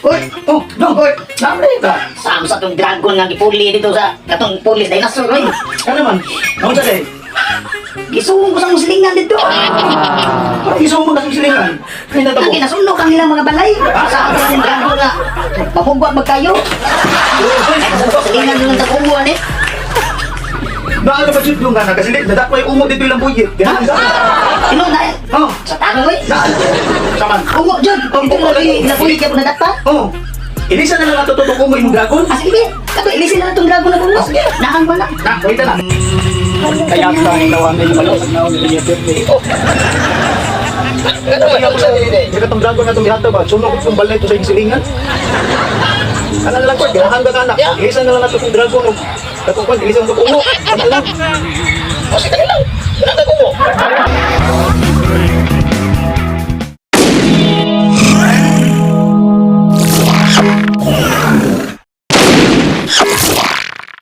Oy, oh, no, oy, naman ka. Sama sa itong dragon nga gipuli dito sa katong police dinosaur, oy. Ano man? Ano sa day? Gisuong ko sa muslingan dito. Parang isuong mo kasong silingan. Ay, Ang natabo. ginasunog ang ilang mga balay. Sa atong dragon nga mamugwa magkayo. Silingan yung tagunguan eh. Baka ka pa yung nga na kasi nadakway umo dito ilang buyit. Ganun ka. Ino na Oh, sa tanong oy. naan. Saman. Ungo jud. Oh, Ito ungo na lagi. napuli kaya na dakpa. Oh. Ilisa na lang natututok umo yung dragon. Ah, sige, kato ilisin na itong dragon na bungo. Naang wala. Na, wait na. Kaya ka ang nawa na yung malo na niya pirmi. Oh. Ano man ako sa dili? Hindi katong dragon na itong gihatag ba? Sunog itong balay ito sa iyong silingan. Ano na lang ko, ganahan ka anak. Ilisa na lang nato itong dragon. Katong kwan, ilisa na itong umo. Ano lang. O sige lang. Wala ka kumo.